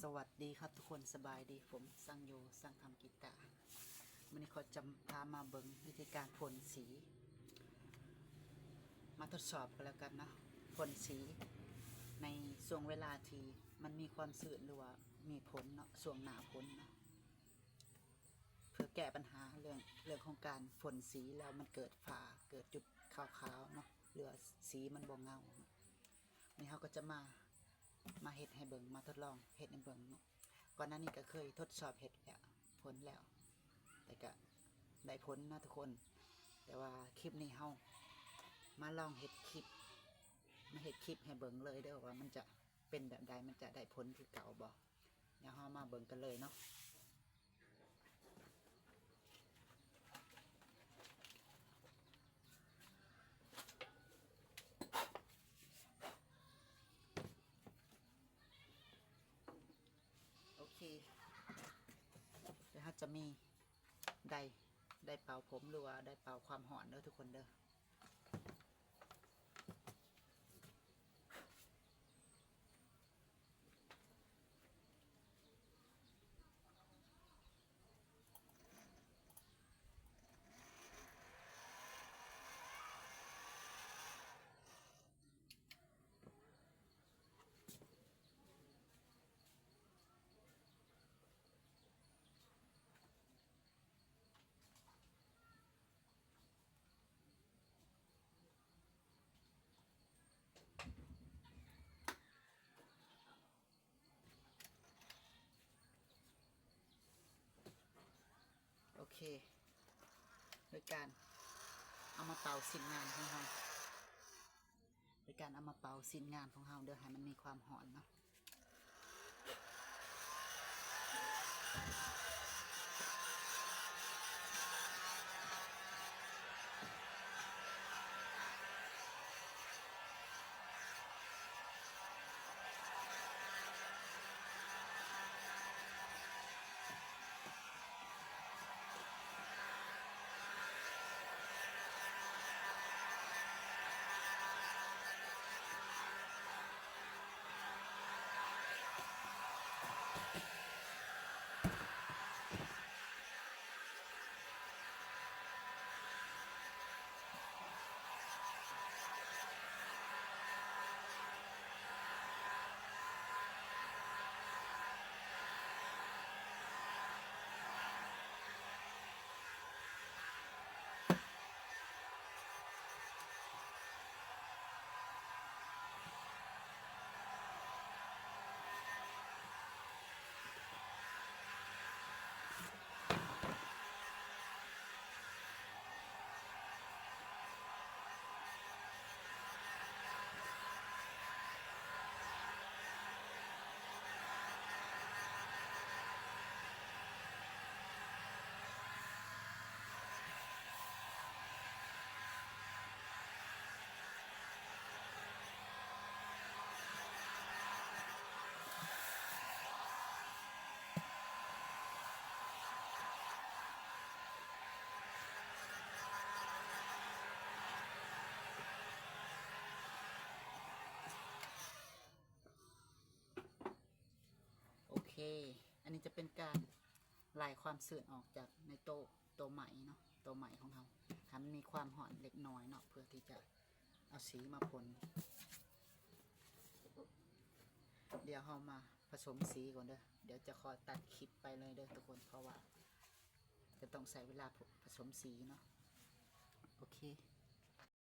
ສະຫວັດດີຄັບທຸກຄົນ, ສະບາຍດີ, ຜົມຊ່າງໂຢ ຊ່າງທຳກີຕາ. ມື້ນີ້ຂໍຈະພາມາເບິ່ງວິທີການພົ່ນສີ ມາທົດສອບກັນແລ້ວກັນເນາະ, ພົ່ນສີໃນຊ່ວງເວລາທີ່ມັນມີຄວາມຊື້ນ ຫຼືວ່າມີຝົນເນາະ, ຊ່ວງໜ້າຝົນເນາະ, ເພື່ອແກ້ບັນຫາເລື່ອງ ເລື່ອງຂອງການພົ່ນສີແລ້ວມັນເກີດຝ້າ ເກີດຈຸດຂາວໆເນາະ ຫຼືວ່າສີມັນບໍ່ເງົາເນາະ. ນີ້ເຮົາກໍຈະມາ ມາເຮັດໃຫ້ເບິ່ງ, ມາທົດລອງເຮັດໃຫ້ເບິ່ງເນາະ. ກ່ອນໜ້ານີ້ກໍເຄີຍທົດສອບເຮັດແລ້ວ, ຜົ່ນແລ້ວ, ແຕ່ກໍໄດ້ຜົນເນາະທຸກຄົນ. ແຕ່ວ່າຄລິບນີ້ເຮົາມາລອງເຮັດຄລິບ, ມາເຮັດຄລິບໃຫ້ເບິ່ງເລີຍເດີ້ ວ່າມັນຈະເປັນແບບໃດ, ມັນຈະໄດ້ຜົນຄືເກົ່າບໍ່? ດຽວເຮົາມາເບິ່ງກັນເລີຍເນາະ. ໂອເຄ, ແລ້ວເຮົາຈະມີໄດ ໄດເປົ່າຜົມ ຫຼືວ່າໄດເປົ່າຄວາມຮ້ອນເດີ້ທຸກຄົນເດີ້. ໂອເຄ, ໂດຍການເອົາມາເປົ່າຊິ້ນງານຂອງເຮົາ, ໂດຍການເອົາມາເປົ່າຊິ້ນງານຂອງເຮົາເດີ້ ໃຫ້ມັນມີຄວາມຮ້ອນເນາະ. ໂອເຄ, ອັນນີ້ຈະເປັນການໄລ່ຄວາມຊື້ນອອກຈາກໃນໂຕ ໂຕໄມ້ເນາະ, ໂຕໄມ້ຂອງເຮົາ ໃຫ້ມັນມີຄວາມຮ້ອນເລັກນ້ອຍເນາະ ເພື່ອທີ່ຈະເອົາສີມາພົ່ນ. ດຽວເຮົາມາ ປະສົມສີກ່ອນເດີ້. ດຽວຈະຂໍຕັດຄລິບໄປເລີຍເດີ້ທຸກຄົນ ເພາະວ່າຈະຕ້ອງໃຊ້ເວລາປະສົມສີເນາະ. ໂອເຄ,